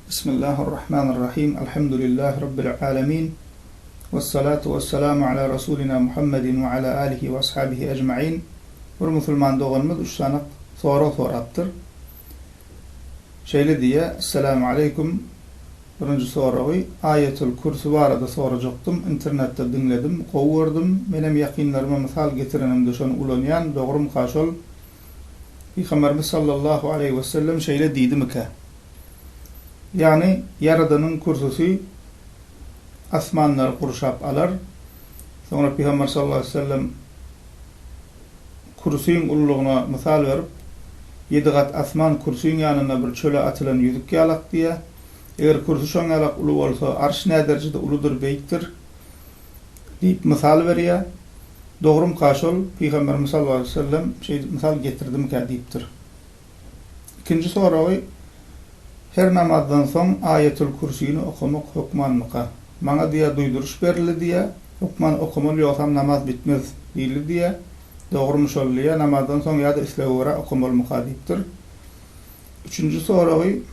Bismillahir-Rahmanir-Rahim. Elhamdülillahi Rabbil alemin. Vessalatu vesselamu ala Rasulina Muhammedin we ala alihi we ashabihi ecmain. Bir musulman doganymyz üç sany sorag sorapdyr. Şeýle diýýär, Esselamu aleýkum. Birinji soragy, Aýatul Kürsi barada sorajakdym, internetde diňledim, gowy gördüm. Menem ýakynlaryma mysal getirenimde şony ulanýan, dogrumyka şol? Pygamberimiz sallallahu aleýhi wesellem şeýle diýdimikä? Ýagny, Ýaradanyň kürsüsi asmanlary gurşap alar. Soňra Pygamber sallallahu aleýhi wesellem kürsüň ululygyna mysal berip, Ýedi gat asman kürsüň ýanynda bir çöle atylan ýüzük ýalak diýýär. Eger kürsi şoň ýalak uly bolsa, arş näderejede uludyr, beýikdir? Diýip mysal berýär. Dogrumka şol, Pygamberimiz sallallahu aleýhi we sellem şeýdip mysal getirdimikä diýipdir. Ikinji soragy, Her namazdan soň Aýatul Kürsini okamak hökmanmyka? Maňa diýýär duýduryş berildi diýýär, hökman okamaly ýogsam namaz bitmez diýildi diýýär. Dogrumy şol diýýär, namazdan soň ýa-da islege görä okamalymyka diýipdir. Üçünji soragy,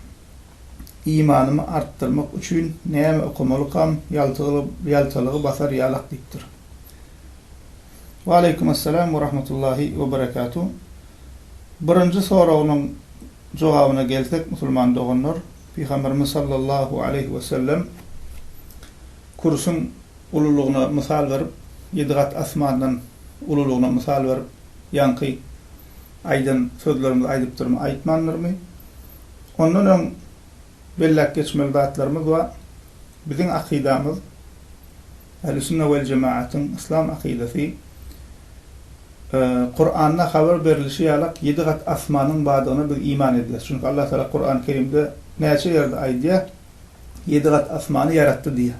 Imanymy artdyrmak üçin näme okamalykam, ýaltalygy basar ýalak diýipdir. Waleýkim essalam we rahmetullahi we berekatuh. Birinji soragynyň jogabyna gelsek musulman doganlar, Pygamberimiz sallallahu aleýhi we sellem kürsüň ululygyna mysal berip, ýedi gat asmandan ululygyna mysal berip, ýaňky aýdan sözlerimizi aýdypdyrmy, aýtmandyrmy? Ondan öň belläp geçmeli zatlarymyz bar. Biziň akydamyz, Ähli-sünne wel-jemaatyň yslam akydasy Kuranda habar berlişi ýalak ýedi gat asmanyň bardygyna biz iman edýäris. Çünki Allah Tagala Kurany Kerimde näçe ýerde aýdýar, ýedi gat asmany ýaratdy diýýär.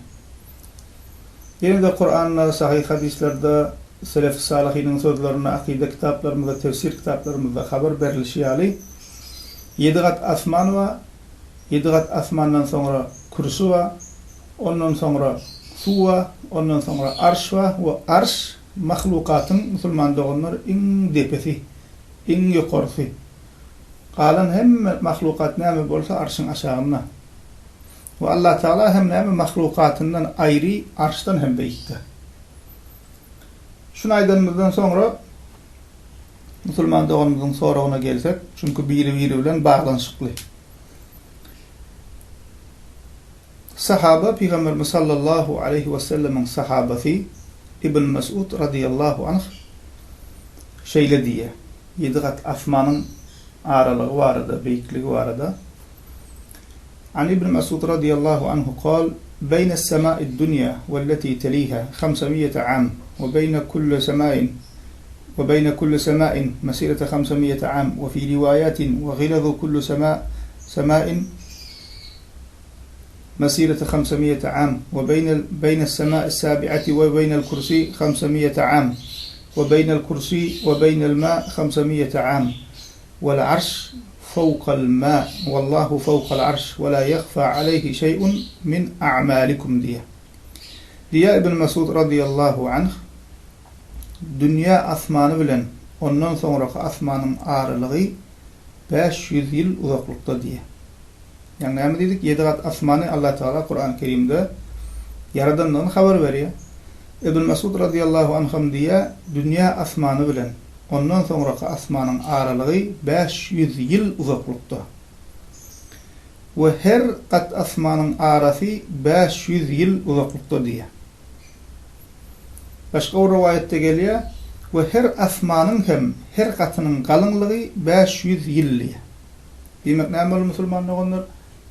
Ýene-de Kuranda, sahyh hadyslarda, selef-i-salyhynyň sözlerinde, akyda kitaplarymyzda, tefsir kitaplarymyzda habar berlişi ýaly, ýedi gat asman bar, ýedi gat asmandan soňra kürsi bar, Ondan soňra suw bar, ondan soňra arş bar we arş mahlukatyň, musulman doganlar, iň depesi, iň ýokarysy. Galan hemme mahlukat näme bolsa arşyň aşagynda. We Allatagala hem näme mahlukatyndan aýry arşdan hem beýikde. Şuny aýdanymyzdan soňra musulman doganymyzyň soragyna gelsek, çünki biri-biri bilen baglanyşykly. Sahaba, Pygamberimiz sallallahu aleýhi wesellemiň sahabasy Ibn Mesud radyýallahu anh şeýle diýýär, ýedi gat asmanyň aralygy barada, beýikligi barada, An Ibn Mesud radyýallahu anhu kal, Beýnes-semâ'id-dunýa welleti teliha hamsamiýete am we beýne kulle semâin we beýne kulle semâin mesirete hamsamiýete am we fi riwaýatin we gilazu kullu semâ semâin مسيرة خمسمية عام وبين بين السماء السابعة وبين الكرسي خمسمية عام وبين الكرسي وبين الماء خمسمية عام والعرش فوق الماء والله فوق العرش ولا يخفى عليه شيء من أعمالكم diýýär. Diýýär Ibn Mesud radiyallahu anh, Dünýä asmany bilen ondan soňraky asmanyň aralygy 500 ýyl uzaklykda diýýär. Ýagny näme diýdik? Ýedi gat asmany Allatagala Kurany Kerimde ýaradandygyny habar berýär. Ibn Mesud razyýallahu anham diýýär, Dünýä asmany bilen ondan soňraky asmanyň aralygy 500 ýyl uzaklykda. We her gat asmanyň arasy 500 ýyl uzaklykda diýýär. Başga bir rowaýatda gelýär, We her asmanyň hem her gatynyň galyňlygy 500 ýyl diýýär. Diýmek näme boldy musulman doganlar?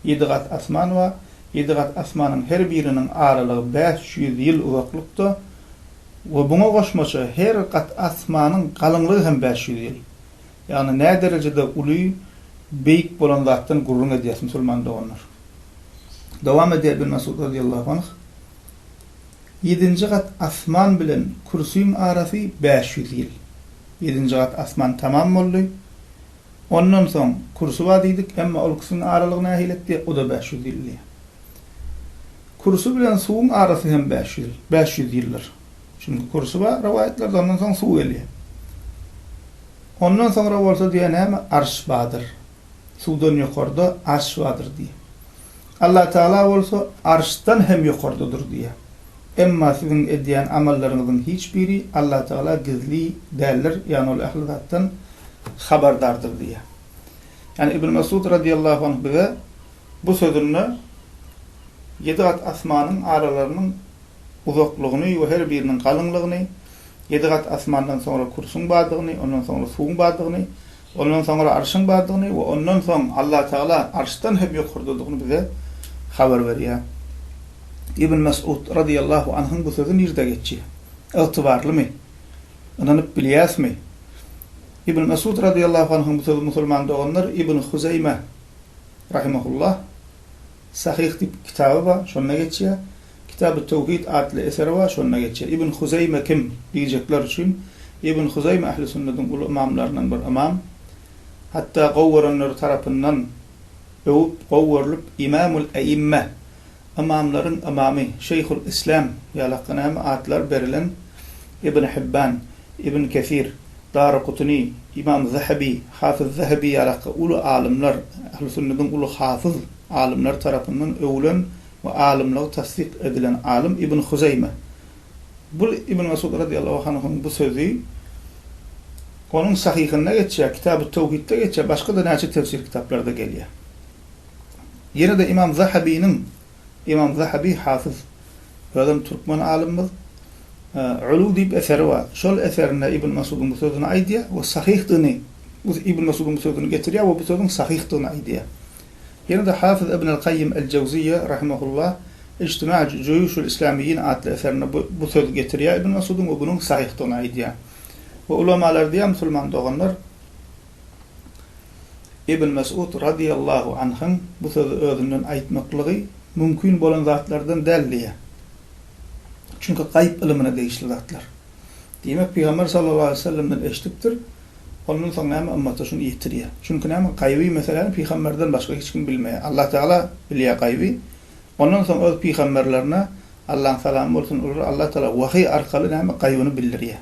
Ýedi gat asman bar. Ýedi gat asmanyň her biriniň aralygy 500 ýyl uzaklykda we buňa goşmaça her gat asmanyň galyňlygy hem 500 ýyl. Ýagny nä derejede uly, beýik bolan zatdan gürrüň edýäs musulman doganlar. Dowam edýär Ibn Mesud razyýallahu anh. Ýedinji gat asman bilen kürsüň arasy 500 ýyl. Ýedinji gat asman tamam boldy. Ondan soň kürsi bar diýdik, emma ol ikisiniň aralygy nähili etdi, o-da 500 ýyl diýýär. Kürsi bilen suwuň arasy hem 500, 500 ýyldyr. Çünki kürsi bar rowaýatlarda, ondan soň suw gelýär. Ondan soňra bolsa diýýär näme, arş bardyr. Suwdan ýokarda arş bardyr diýýär. Allatagala bolsa Arşdan hem ýokardadyr diýýär. Emma siziň edýän amallaryňyzyň hiç biri Allatagala gizli däldir, ýagny ol ähli zatdan habardardyr diýýär. Ýagny Ibn Mesud radiýallahu anh bize bu sözünde ýedi gat asmanyň aralarynyň uzaklygyny we her biriniň galyňlygyny, ýedi gat asmandan soňra kürsüň bardygyny, ondan soňra suwuň bardygyny, ondan soňra arşyň bardygyny we ondan soň Allatagala arşdan hem ýokardadygyny bize habar berýär. Ibn Mesud razyýallahu anhyň bu sözi nirde geçýär? Ygtybarlymy? Ynanyp bilýäsmi? Ibn Mesud razyýallahu anhyň bu sözi musulman doganlar Ibn Huzeýme rahimehullah Sahyh diýip kitaby bar, şonda geçýär. Kitaby Tewhid atly eseri bar, şonda geçýär. Ibn Huzeýme kim diýjekler üçin, Ibn Huzeýme ähli sünnediň uly ymamlaryndan bir ymam. Hatda gowy görenleri tarapyndan öwüp, gowy görlüp, Imamul Äimme, ymamlaryň ymamy, Şeýhul Islam ýalakga näme atlar berilen Ibn Hibban, Ibn Kesir, Darukutuny, Ymam Zahabi, Hafyz Zahabi ýalakga uly alymlar, ähli sünnediň uly hafyz alymlary tarapyndan öwülen we alymlygy tassyk edilen alym Ibn Huzeýme. Bu Ibn Mesud radyýallahu anhuň bu sözi onuň Sahyhynda geçýär, Kitabu Tewhidde geçýär, başga-da näçe tefsir kitaplarda gelýär. Ýene-de Ymam Zahabiniň, Ymam Zahabi hafyz, özem türkmen alymymyz, Uluw diýip eseri bar. Şol eserinde Ibn Mesudyň bu sözüni aýdýar we sahyhdygyny, Ibn Mesudyň bu sözüni getirýär we bu sözüň sahyhdygyny aýdýar. Ýene-de Hafyz Ibn al-Kaýýym el-Jewziýe rahimehullah Ijtima Juýuşul Islamiýin atly eserinde bu bu sözi getirýär Ibn Mesudyň we bunuň sahyhdygyny aýdýar. We ulamalar diýýär musulman doganlar Ibn Mesud radyýallahu anhyň bu sözi özünden aýtmaklygy mümkin bolan zatlardan däl diýýär. Çünki gaýyp ylymyna degişli zatlar. Diýmek Pygamber sallallahu aleýhi we sellemden eşidipdir. Ondan soň näme ymmata şuny ýetirýär. Çünki näme gaýyby meseläni pygamberden başga hiç kim bilmeýär. Allah Tagala bilýär gaýyby. Ondan soň öz pygamberlerine Allaň salamy bolsun olara Allah Tagala wahyý arkaly näme gaýybyny bildirýär.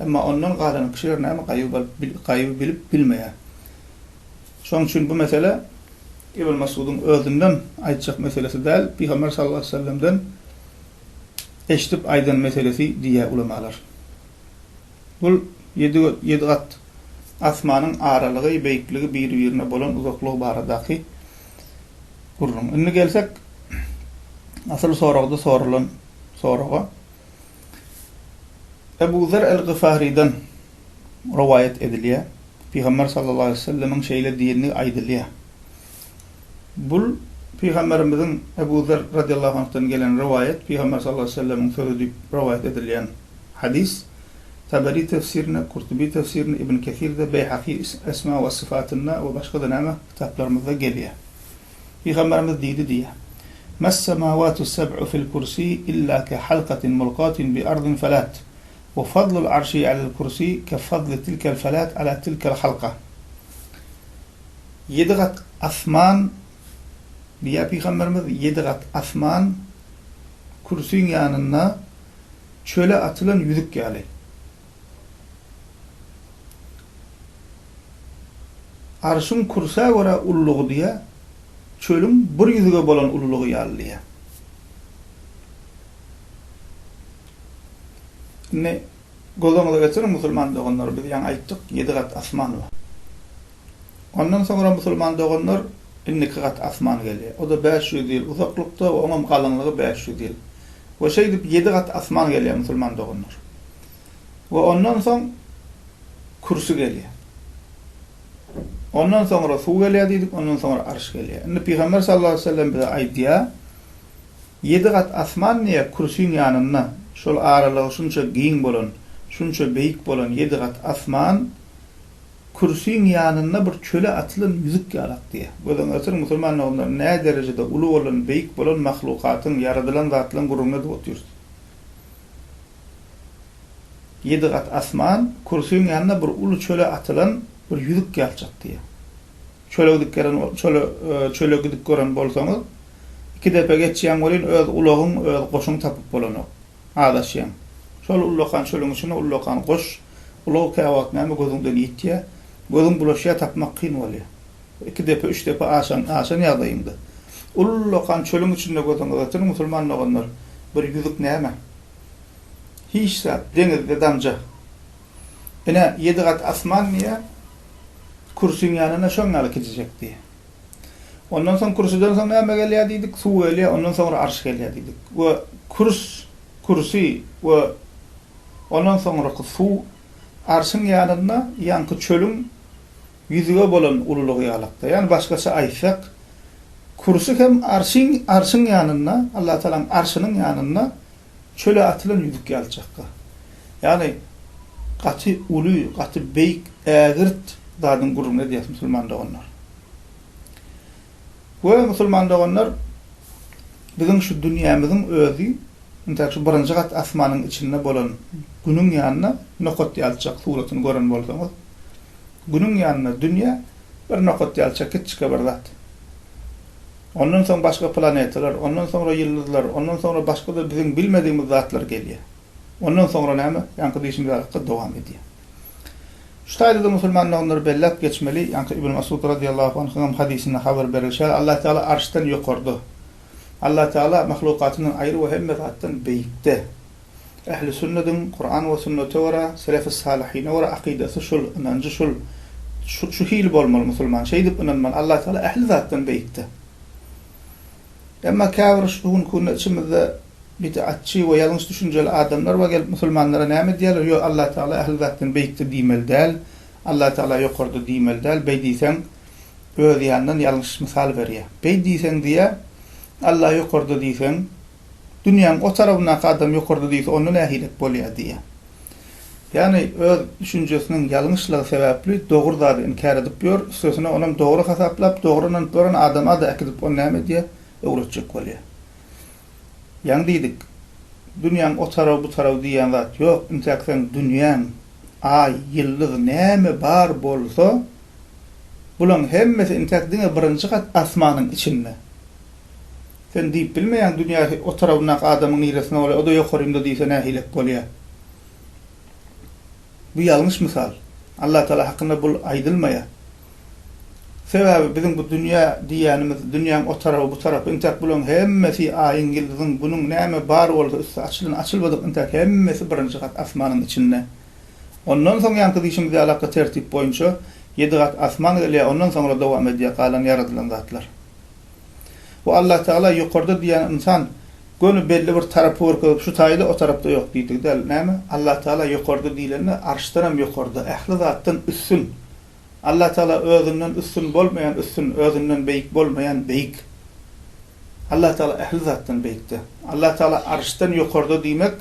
Emma ondan galan kişiler näme gaýyby gaýyby bilip bilmeýär. Şonuň üçin bu mesele Ibn Masudyň özünden aýtjak meselesi däl, Pygamber sallallahu aleýhi we sellemden eşidip aýdan meselesi diýýär ulamalar. Bul ýedi ýedi gat asmanyň aralygy, beýikligi, biri-birine bolan uzaklygy baradaky gürrüň. Indi gelsek asyl soragda soralan soraga. Ebu Zer el-Gyfarydan rowaýat edilýär. Pygamber sallallahu aleýhi we sellemiň şeýle diýendigi aýdylýar. Bul Pygamberimiziň Ebu Zer radiallahu anhdan gelen rowaýat, Pygamber sallallahu aleýhi we sellemiň sözi diýip rowaýat edilýän hadys, Taberi tefsirinde, Kurtubi tefsirinde, Ibn Kesirde, Beýhaki Esma we Syfatynda we başga-da näme kitaplarymyzda gelýär. Pygamberimiz diýdi diýýär, Mes-semawatu seb'u fil kursi illa ke halkatin mulkatin bi ardin felat, we fadlul arşi alel kursi ke fadli tilkel felat ala tilkel halka. Ýedi gat asman, diýýär Pygamberimiz, ýedi gat asman kürsüň ýanynda çöle atylan ýüzük ýaly. Arşyň kürsä görä ululygy diýýär, çölüň bir ýüzüge bolan ululygy ýaly diýýär. Indi göz öňüňize getiriň, musulman doganlar, biz ýaňy aýtdyk, ýedi gat asman bar. Ondan soňra musulman doganlar indiki gat asman gelýär. O-da 500 ýyl uzaklykda we oňam galyňlygy 500 ýyl. We şeýdip ýedi gat asman gelýär musulman doganlar. We ondan soň kürsi gelýär. Ondan soňra suw gelýär diýdik, ondan soňra arş gelýär. Indi Pygamber sallallahu aleýhi we sellem bize aýdýar, Ýedi gat asman diýýär, kürsüň ýanynda, şol aralygy şunça giň bolan, şunça beýik bolan ýedi gat asman Kürsüň ýanynda bir çöle atylan ýüzük ýalak diýýär. Göz öňüne getiriň, musulman doganlar, nä derejede uly bolan, beýik bolan mahlukatyň, ýaradylan zatlaryň gürrüňini edip otyrys. Ýedi gat asman, kürsüň ýanynda bir uly çöle atylan bir ýüzük ýalçak diýýär. Çöle gidip gelen, çöle, çöle gidip gören bolsaňyz, iki depe geçýäň welin öz ulagyň, öz goşuňy tapyp bolanok. Azaşýaň. Şol ullakan çölüň içinde ullakan goş, ulag käwagt näme gözüňden ýitýär. Gözüň bulaşýar, tapmak kyn bolýar. Iki depe, üç depe aşan, aşan ýagdaýyňda. Ullakan çölüň içinde gözüňizi atyň, musulman doganlar, bir ýüzük näme? Hiç zat, deňizde damja. Ine, ýedi gat asman diýýär, kürsüň ýanynda şoň ýaly kiçijek diýýär. Ondan soň kürsüden soň näme gelýär diýdik, suw gelýär, ondan soňra arş gelýär diýdik. We kürs, kürsi we ondan soňraky suw arşyň ýanynda ýaňky çölüň ýüzüge bolan ululygy ýalakda. Ýagny başgaça aýtsak, kürsi hem arşyň, arşyň ýanynda, Allatagalaň arşynyň ýanynda çöle atylan ýüzük ýalyçakka. Ýagny gaty uly, gaty beýik, ägirt zadyň gürrüňini edýäs musulman doganlar. We musulman doganlar biziň şu dünýämiziň özi intäk şu birinji gat asmanyň içinde bolan günüň ýanynda nokat ýalyçak suratyny gören bolsaňyz, günüň ýanynda dünýä bir nokat ýalyçak kiçjike bir zat. Ondan soň başga planetalar, ondan soňra ýyldyzlar, ondan soňra başga-da biziň bilmedigimiz zatlar gelýär. Ondan soňra näme? Ýaňky diýşimiz ýaly dowam edýär. Şu taýda-da musulman doganlar belläp geçmeli, ýaňky Ibn Masud razyýallahu anhyň hem hadysynda habar berilşi ýaly, Allah Tagala arşdan ýokarda. Allah Tagala mahlukatyndan aýry we hemme zatdan beýikde. Ähli sünnediň, Kuran we sünnete görä, selef-i-salyhyna görä akydasy şul, ynanjy şul. Şu, şu hili bolmaly musulman, şeýdip ynanmaly, Allah Tagala ähli zatdan beýikde. Emma käbir şu günki günde içimizde bid'atçy we ýalňyş düşünjeli adamlar bar, gelip musulmanlara näme diýýärler, Ýok, Allah Tagala ähli zatdan beýikde diýmeli däl, Allah Tagala ýokarda diýmeli däl, beý diýseň, öz ýanyndan ýalňyş mysal berýär. Beý diýseň diýýär, Allah ýokarda diýseň, Dünýäň o tarabyndaky adam ýokarda diýse onda nähilek bolýar diýýär. Ýagny öz düşünjesiniň ýalňyşlygy sebäpli dogry zady inkär edip ýör, üstesine onam dogry hasaplap, dogry ynanyp ýören adama-da äkidip ony näme edýär, öwretjek bolýar. Ýaňy diýdik, dünýäň o taraby bu taraby diýýän zat ýok, intäk seň dünýäň, aý, ýyldyz näme bar bolsa, bulaň hemmesi intäk diňe birinji gat asmanyň içinde. Sen diýip bilmeýäň dünýä o tarabyndaky adamyň niresinde bolýar, o-da ýokarymda diýse nähilek bolýar. Bu ýalňyş mysal. Allatagala hakynda bul aýdylmaýar. Sebäbi biziň bu dünýä diýýänimiz, dünýäň o taraby, bu tarapy, intäk bulaň hemmesi aýyň, ýyldyzyň, günüň näme bar bolsa üsti açylan, açylmadyk intäk hemmesi birinji gat asmanyň içinde. Ondan soň ýaňky diýşimiz ýalakly tertip boýunça ýedi gat asman gelýär, ondan soňra dowam edýär galan ýaradylan zatlar. Bu Allatagala ýokarda diýýän ynsan göni belli bir tarapy görkezip şu taýda o tarapda ýok diýdigi däl. Näme? Allatagala ýokarda diýlende arşdanam ýokarda, ähli zatdan üstün. Allatagala özünden üstün bolmaýan üstün, özünden beýik bolmaýan beýik. Allatagala ähli zatdan beýikde. Allatagala arşdan ýokarda diýmek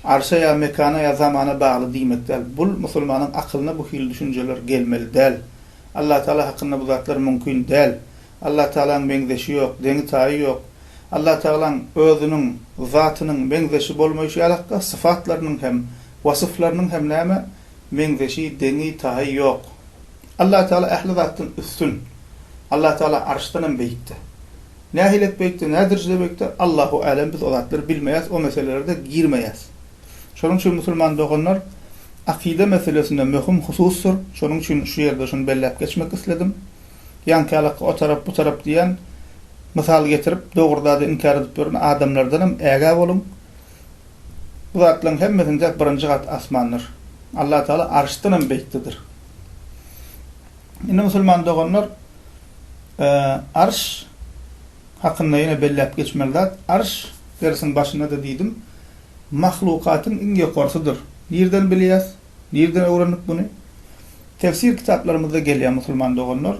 arşa ýa mekana ýa zamana bagly diýmek däl. Bul musulmanyň akylyna bu hili düşünjeler gelmeli däl. Allatagala hakynda bu zatlar mümkin däl. Allatagalaň meňzeşi ýok, deňi-taýy ýok. Allatagalaň Özüniň, Zatynyň, meňzeşi bolmaýşy ýalakda, syfatlarynyň hem, wasyflarynyň hem näme, meňzeşi, deňi, taýy ýok. Allatagala ähli zatdan üstün. Allatagala Arşdan hem beýikde. Nähilek beýikde, nä derejede beýikde, Allahu älem, biz o zatlary bilmeýäs, o meselelere-de girmeýäs. Şonuň üçin musulman doganlar, akyda meselesinde möhüm hususdyr. Şonuň üçin şu ýerde şuny belläp geçmek isledim. Ýaňky-ýalaky o tarap, bu tarap diýen mysal getirip, dogry zady inkär edip ýören adamlardanam ägä boluň. Bu zatlaryň hemmesinde birinji gat asmandyr. Allatagala arşdanam beýikdedir. Indi musulman doganlar, arş hakynda ýene belläp geçmeli zat, arş, dersiň başynda-da diýdim, mahlukatyň iň ýokarsydyr. Nirden bilýäs? Nirden öwrendik muny? Tefsir kitaplarymyzda gelýär musulman doganlar.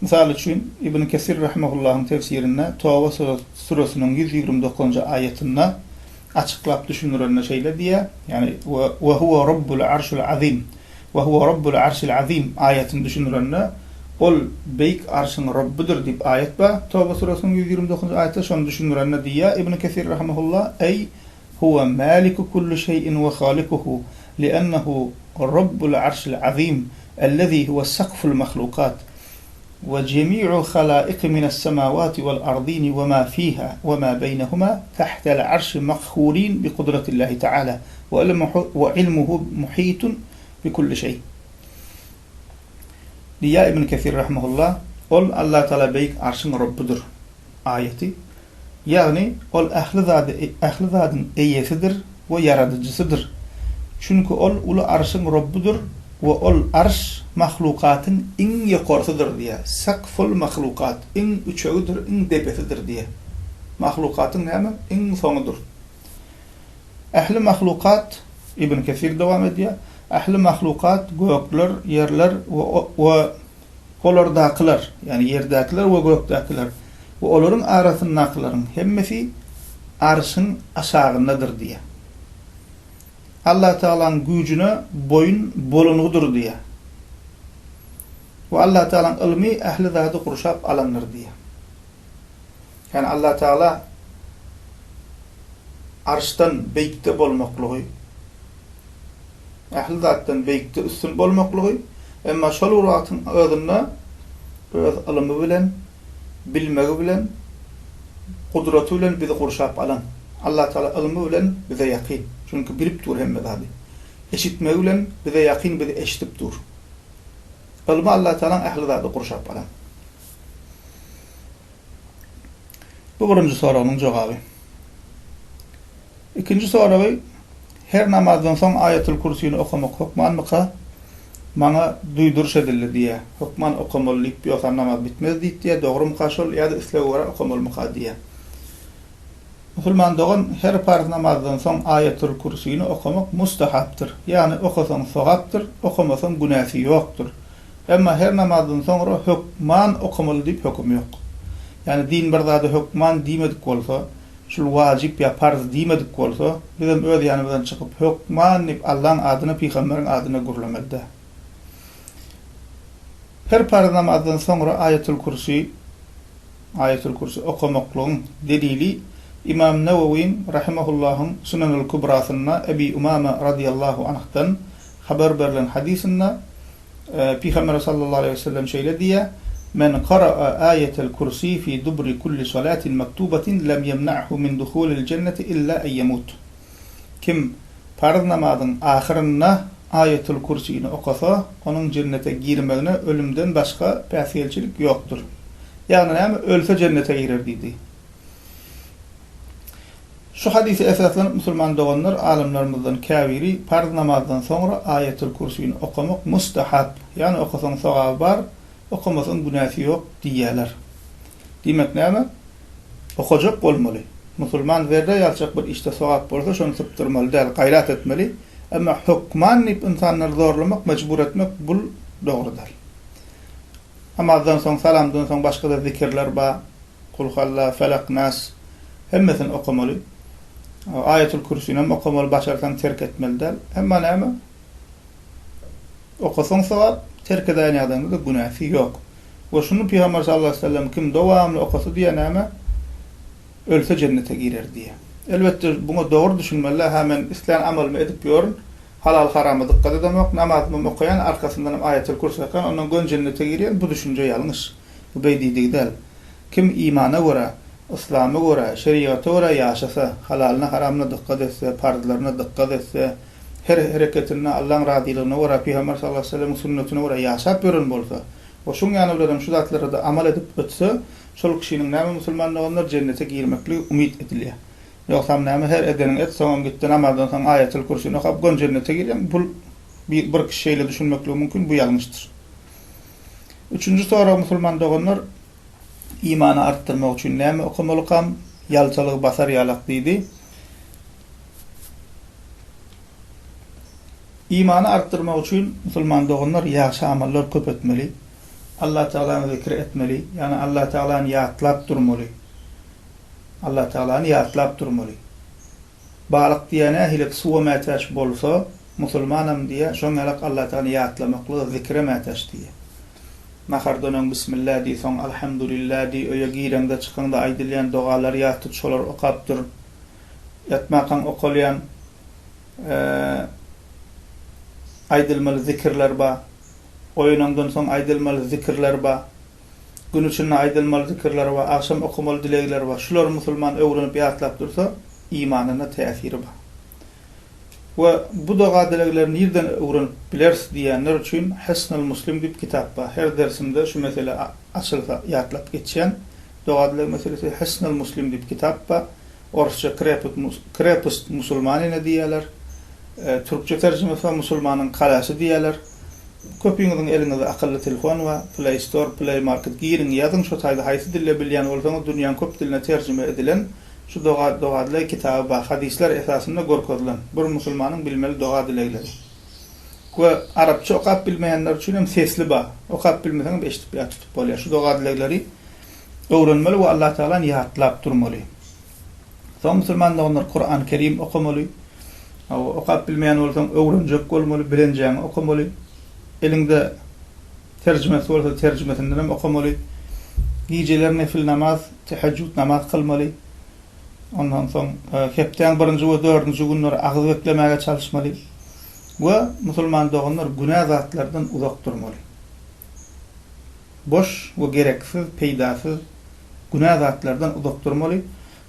Mysal üçin, Ibn Kesir rahimehullahyň tefsirinde Toba süresiniň 129-njy aýatynda açyklap düşündirende şeýle diýýär, ýagny we huwe robbul arşil azim we huwe robbul arşil azim aýatyny düşündirende ol beýik arşyň Robbudyr diýip aýat bar Toba süresiniň 129-njy aýatda şony düşündirende diýýär Ibn Kesir rahimehullah eý Huwe mäliku kulli şeýin we halikuhu, li'ennehu Rabbul arşil azim, ellezî huwe sakful mahlukat, we jemi'ul halaiki mine's-semawati wel-ardini we ma fiha we ma beýnehuma tahtel arşi makhhurin bi kudratillahi teala, we ilmuhu muhitun bi kulli şeý. Diýýär Ibn Kesir rahimehullah, Ol, Allatagala beýik arşyň Robbudyr. aýaty. Ýagny, Ol ähli zady ähli zadyň eýesidir we ýaradyjysydyr. Çünki Ol uly Arşyň Robbudyr we ol Arş mahlukatyň iň ýokarsydyr diýýär. Sakful mahlukat, iň üçegidir, iň depesidir diýýär. Mahlukatyň näme? Iň soňudyr. Ähli mahlukat, Ibn Kesir dowam edýär, ähli mahlukat, gökler, ýerler we we olardakylar, ýagny ýerdäkiler we gökdäkiler we olaryň arasyndakylaryň hemmesi Arşyň aşagyndadyr diýýär. Allatagalaň güýjüne boýun bolungydyr diýýär. We Allatagalaň ylmy ähli zady gurşap alandyr diýýär. Ýagny Allatagala Arşdan beýikde bolmaklygy, ähli zatdan beýikde üstün bolmaklygy, emma şol bir wagtyň özünde öz ylymy bilen, bilmegi bilen, gudraty bilen bizi gurşap alan. Allatagala ylmy bilen bize ýakyn. Çünki bilip dur hemme zady. Eşitmegi bilen bize ýakyn bizi eşidip dur. Ylmy Allatagalaň ähli zady gurşap alan. Bu birinji soragynyň jogaby. Ikinji soragy, Her namazdan soň Aýatul Kürsini okamak hökmanmyka? Maňa duýduryş edildi diýýär. Hökman okamaly diýip, ýogsam namaz bitmez diýip diýýär. Dogrumyka şol ýa-da islege görä okamalymyka diýýär. Musulman dogan, her parz namazdan soň Aýatul Kürsini okamak mustahapdyr. Ýagny okasaň sogapdyr, okamasaň günäsi ýokdur. Emma her namazdan soňra hökman okamaly diýip höküm ýok. Ýagny din bir zada hökman diýmedik bolsa, şul wajyp ýa parz diýmedik bolsa, bizem öz ýanymyzdan çykyp hökman diýip Allaň adyna, pygamberiň adyna gürlemeli däl. Her parz namazdan soňra Aýatul Kürsi, Aýatul Kürsi okamaklygyň delili Ymam Newewiň, rahimahullahyň, Sunanul Kubrasynda Ebi Umama razyýallahu anhdan habar berlen hadysynda Pygamber sallallahu aleýhi we sellem şeýle diýýär, Men kara'a aýetel kursi fi dubri kulli salatin maktubatin lem ýemna'hu min duhulil jenneti illa en ýemut. Kim parz namazyň ahyrynda Aýetul Kursini okasa, onuň jennete girmegine ölümden başga päsgelçilik ýokdur. Ýagny näme, ölse jennete girer diýdi. Şu hadysa esaslanyp musulman doganlar alymlarymyzdan käbiri parz namazdan soňra Aýatul Kürsini okamak mustahap, ýagny okasaň sogaby bar, okamasaň günäsi ýok diýýärler. Diýmek näme? Okajak bolmaly. Musulman zerre ýalyjak bir işde sogap bolsa şony sypdyrmaly däl, gaýrat etmeli. Emma hökman diýip ynsanlary zorlamak, mejbur etmek bul dogry däl. Namazdan soň, salamdan soň başga-da zikirler bar. Kulhalla, Felak, Nas hemmesini okamaly. Aýatul Kürsinem okamaly, başarsaň terk etmeli däl. Emma näme? Okasaň sogap, terk edäýen ýagdaýyňda-da günäsi ýok. We şuny Pygamber sallallahu aleýhi we sellem kim dowamly okasa diýýär näme? Ölse jennete girer diýýär. Elbetde buňa dogry düşünmeli-dä, hä men islän amalymy edip ýörün, halal-harama dykgat edemok, namazymam okaýan, arkasyndanam Aýatul Kürsi okaýan, ondan göni jennete girýän, bu düşünje ýalňyş. Bu beý diýdigi däl. Kim imana görä, yslama görä, şerigata görä ýaşasa, halalyna-haramyna dykgat etse, parzlaryna dykgat etse, her hereketinde Allaň razylygyna görä, Pygamber sallallahu aleýhi we sellemiň sünnetine görä ýaşap ýören bolsa we şuň ýany bilenem şu zatlara-da amal edip ötse, şol kişiniň näme musulman doganlar jennete girmekligi umyt edilýär. Ýogsam näme her edeniňi et, soňam gitde namazdan soň Aýatul Kürsini okap göni jennete girýäň, bul bir kişi şeýle düşünmekligi mümkin, bu ýalňyşdyr. Üçünji sorag musulman doganlar imany artdyrmak üçin näme okamalykam ýaltalygy basar ýalak diýdi. Imany artdyrmak üçin musulman doganlar ýagşy amallar köp etmeli. Allah Tagalany zikir etmeli, ýagny Allah Tagalany ýatlap durmaly. Allah Tagalany ýatlap durmaly. Balyk diýýär nähili suwa mätäç bolsa, musulmanam diýýär, şoň ýalak Allatagany ýatlamaklyga, zikire mätäç diýýär. Nahardan öň Bismillah diý, soň Alhamdulillah diý, öýe gireňde, çykaňda aýdylýan dogalary ýat tut, şolary okap dur. Ýatmakaň okalýan aýdylmaly zikirler bar. Oýanaňdan soň aýdylmaly zikirler bar. Gün içinde aýdylmaly zikirler bar, agşam okamaly dilegler bar. Şulary musulman öwrenip ýatlap dursa, imanyna täsiri bar. We bu doga-dilegleri nirden öwrenip bileris diýýänler üçin Hisnul Muslim diýip kitap bar. Her dersimde şu mesele açylsa ýatlap geçýän. Doga-dileg meselesi Hisnul Muslim diýip kitap bar. Orsça Krepost musulmanina diýýärler. Türkçe terjimesi bar, Musulmanyň kalasy diýýärler. Köpüňiziň eliňizde akylly telefon bar. Play Store, Play Market giriň, ýazyň şo taýda haýsy dilde bilýän bolsaňyz dünýäň köp diline terjime edilen şu doga doga-dileg kitaby bar. Hadyslar esasynda görkezilen bir musulmanyň bilmeli doga-dilegleri. We arapça okap bilmeýänler üçin hem sesli bar. Okap bilmeseňem eşidip ýat tutup bolýar. Şu doga-dilegleri öwrenmeli we Allah Tagalany ýatlap durmaly. Soň musulman doganlar Kuran Kerim okamaly. Hawa, okap bilmeýän bolsaň öwrenjek bolmaly, bilenjäňi okamaly. Eliňde terjimesi bolsa terjimesinden hem okamaly. Gijeler nefil namaz, tehejjüd namaz kylmaly. Ondan soň hepdäň birinji we dördünji günleri agyz beklemäge çalyşmaly. We musulman doganlar günä zatlardan uzak durmaly. Boş we gereksiz, peýdasyz, günä zatlardan uzak durmaly.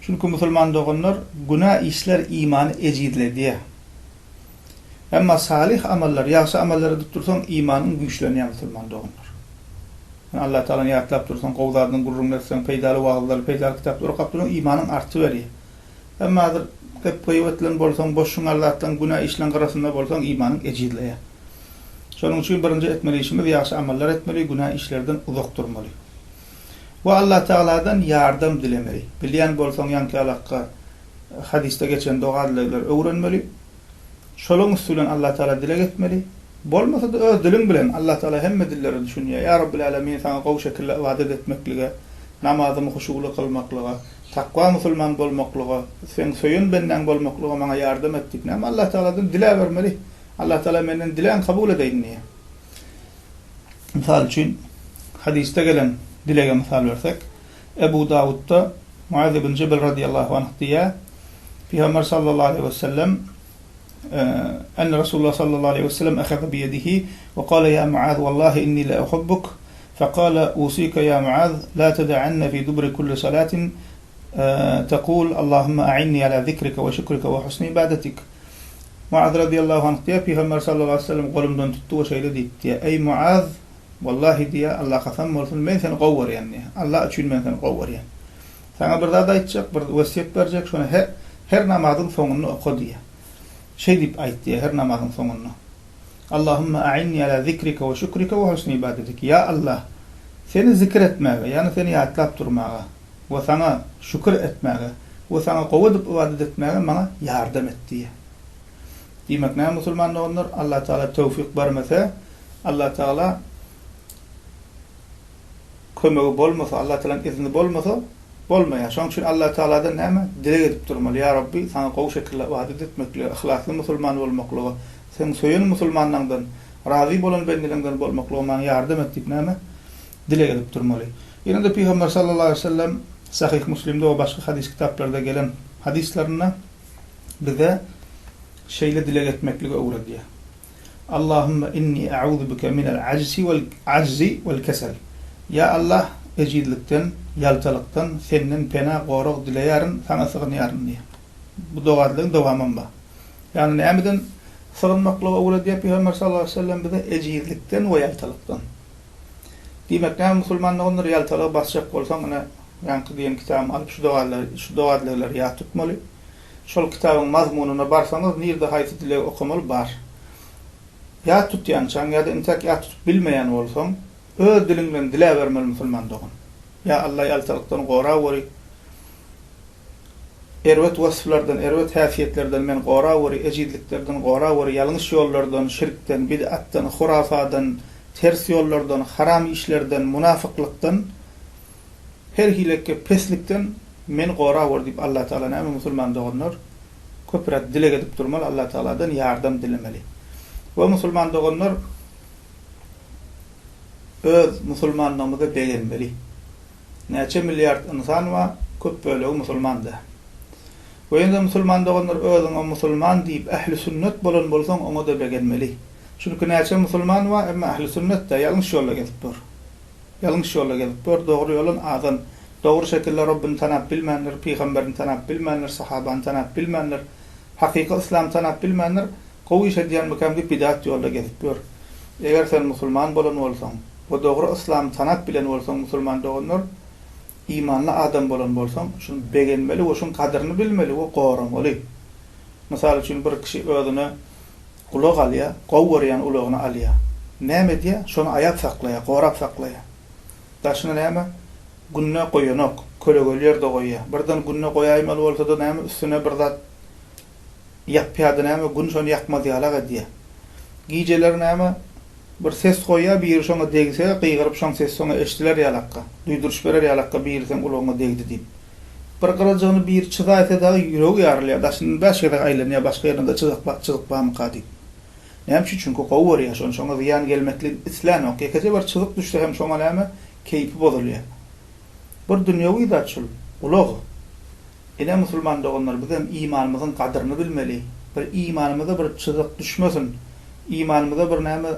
Çünki musulman doganlar günä işler imany ejizledýär. Emma salyh amallar, ýagşy amallar edip dursaň imanyň güýçlenýär musulman doganlar. Ýöne Allah Tagalany ýatlap dursaň, gowy zadyň gürrüňini etseň, peýdaly wagyzlary, peýdaly kitaplary okap dursaň imanyň artyberýär. Emma hazir gep-gybat bilen bolsaň, boş şuňal zatlaryň, günä işleň gyrasynda bolsaň imanyň ejizleýär. Şonuň üçin birinji etmeli işimiz ýagşy amallar etmeli, günä işlerden uzak durmaly. We Allah Tagaladan ýardam dilemeli. Bilýän bolsaň ýaňky alakga hadysda geçen doga-dilegleri öwrenmeli. Şolaň üsti bilen Allah Tagala dileg etmeli. Bolmasa-da öz diliň bilen, Allah Tagala hemme dillere düşünýär. Ýa Rabbil Alemin saňa gowy şekilde ybadat etmeklige, namazymy huşuwly kylmaklyga, takwa musulman bolmaklyga, seň söýen bendäň bolmaklyga maňa ýardam et diýip näme Allah Tagaladan diläbermeli. Allah Tagala menden dilän kabul edeýin diýýär. Mysal üçin, hadysda gelen dilege mysal bersek, Ebu Dawudda Muaz ibn Jebel radyýallahu anh diýýär, Pygamber sallallahu aleýhi we sellem Enne Resulullah sallallahu aleýhi we sellem ahaza biýedihi we kale ýa Muaz wallahi inni le uhibbuk fekale usika ýa Muaz la teda'anne fi dubri kulli salatin tekul Allahumma a'inni ala zikrike we şükrike we husni ibadetik Muaz radyýallahu anh diýýär, Pygamber sallallahu aleýhi we sellem golumdan tutdy we şeýle diýdi diýýär, Eý Muaz, wallahi diýýär, Alla kasam bolsun, men seni gowy görýän diýýär. Alla üçin men seni gowy görýän. Saňa bir zat aýtjak, bir wesýet berjek, şony her her namazyň soňunda oka diýýär. Şeý diýip aýt diýýär, her namazyň soňunda. Allahumma a'inni ala zikrike we şükrike we husni ibadetik. Ýa Allah, seni zikr etmäge, ýagny seni ýatlap durmaga we saňa şükür etmäge we saňa gowy edip ybadat etmäge maňa ýardam et diýýär. Diýmek näme musulman doganlar, Allah Tagala töwfik bermese, Allah Tagala kömegi bolmasa, Allah Tagalanyň izni bolmasa bolmaýar. Şonuň üçin Allah Tagaladan näme? Dileg edip durmaly. Ýa Rabbi, saňa gowy şekilde ybadat etmeklige, yhlasly musulman bolmaklyga, seň söýen musulmanlaňdan, razy bolan bendeleňden bolmaklyga maňa ýardam et diýip näme? Dileg edip durmaly. Ýene-de Pygamber sallallahu aleýhi we sellem Sahyh Muslimde we başga hadys kitaplarda gelen hadyslarynda bize şeýle dileg etmekligi öwredýär. Allahumma inni a'uzu bike minel ajzi wal ajzi wal kesel. Ýa Allah, ejizlikden, ýaltalykdan Senden pena, gorag dileýärin, Saňa sygynýaryn diýýär. Bu doga-dilegiň dowamam bar. Ýagny nämeden sygynmaklygy öwredýär Pygamber sallallahu aleýhi we sellem bize? Ejizlikden we ýaltalykdan. Diýmek näme musulman doganlar ýaltalygy basjak bolsaň ine ýaňky diýen kitabymy alyp şu dogalary şu doga-dilegleri ýat tutmaly. Şol kitabyň mazmunyna barsaňyz nirde haýsy dilegi okamaly bar. Ýat tutýançaň ýa-da intäk ýat tutup bilmeýän bolsaň öz diliň bilen diläbermeli musulman dogan. Ýa Alla ýaltalykdan goraweri. Erbet wasflardan, erbet häsiýetlerden meni goraweri, ejizliklerden goraweri, ýalňyş ýollardan, şirkden, bid'atdan, hurafadan, ters ýollardan, haram işlerden, munafyklykdan, her hilekke peslikden meni goraweri diýip Allatagala näme musulman doganlar köpräk dileg edip durmaly Allatagaladan ýardam dilemeli. We musulman doganlar öz musulmanlygymyza begenmeli. Näçe milliard ynsan bar, köp bölegi musulman däl. We ýene-de musulman doganlar özüňe musulman diýip ähli sünnet bolan bolsaň oňa-da begenmeli. Çünki näçe musulman bar, emma ähli sünnet däl, ýalňyş ýolda gezip ýör. Ýalňyş ýolda gezip ýör, dogry ýoldan azan. Dogry şekilde Rabbini tanap bilmändir, pygamberini tanap bilmändir, sahabany tanap bilmändir, hakyky yslamy tanap bilmändir, gowy iş edýänmikäm diýip bidat ýolda gezip ýör. Eger sen musulman bolan bolsaň we dogry yslamy tanap bilen bolsaň musulman doganlar! Imanly adam bolan bolsaň, şuny begenmeli we şuň gadyryny bilmeli we goramaly. Mysal üçin, bir kişi özüne ulag alýar, gowy görýän ulagyny alýar. Näme edýär? Şony aýap saklaýar, gorap saklaýar. Daşyny näme? Günde goýanok, kölegeli ýerde goýýar. Birden günde goýaýmaly bolsa-da näme, üstüne bir zat ýapýar-da näme, gün şony ýakmaz ýalak edýär. Gijeler näme, bir ses goýýar, biri şoňa degse, gygyryp şoň sesi şoňa eşdiler ýalakka, duýduryş berer ýalakka biri seň ulagyňa degdi diýip. Bir gyrajygyny biri çyzaýsa dagy ýüregi ýarylýar, daşyndan bäş gezek aýlanýar, başga ýerinde çyzyk çyzyk barmyka diýip. Näme üçin? Çünki gowy görýär şony, şoňa zyýan gelmekligini islänok. Ýekeje bir çyzyk düşse hem şoňa näme, keýpi bozulýar. Bir dünýewi zat şul, ulag. Ine musulman doganlar bizem imanymyzyň gadyryny bilmeli. Bir imanymyza bir çyzyk düşmesin. Imanymyza bir näme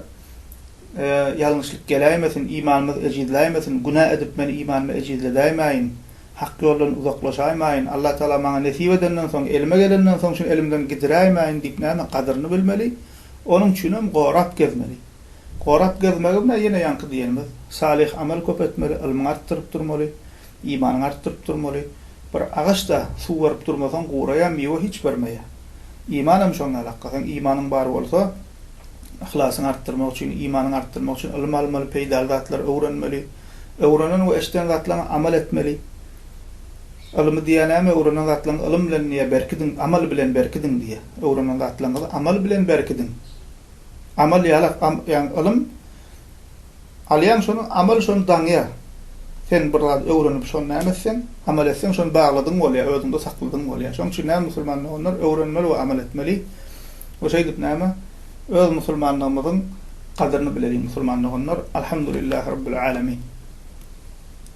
ýalňyşlyk geläýmesin, imanymyz ejizläýmesin, günä edip men imanymy ejizledäýmäýin, hak ýoldan uzaklaşaýmaýyn, Allah Tagala maňa nesip edenden soň, elime gelenden soň şuny elimden gidiräýmäýin diýip näme gadyryny bilmeli, onuň üçinem gorap gezmeli. Gorap gezmegem-ä ýene ýaňky diýenimiz, salyh amal köp etmeli, ylmyňy artdyryp durmaly, imanyňy artdyryp durmaly. Bir agaç-da suw berip durmasaň guraýar, miwe hiç bermeýär. Imanam şoň ýaly hakgasaň imanyň bar bolsa, yhlasyňy artdyrmak üçin, imanyňy artdyrmak üçin ylym almaly, peýdaly zatlary öwrenmeli. Öwrenen we eşiden zatlaryňa amal etmeli. Ylymy diýýär näme, öwrenen zatlaryňyzy ylym bilen diýýär berkidiň, amal bilen berkidiň diýýär. Öwrenen zatlaryňyzy amal bilen berkidiň. Amal ýalak, ýagny ylym Alýaň şony, amal şony daňýar. Sen bir zat öwrenip şony näme etseň, amal etseň şony bagladyň bolýar, özüňde sakladyň bolýar. Şonuň üçin näme musulman doganlar öwrenmeli we amal etmeli. We şeýdip näme öz musulmanlygymyzyň gadyryny bileliň musulman doganlar. Alhamdulillahi Rabbil Alemin.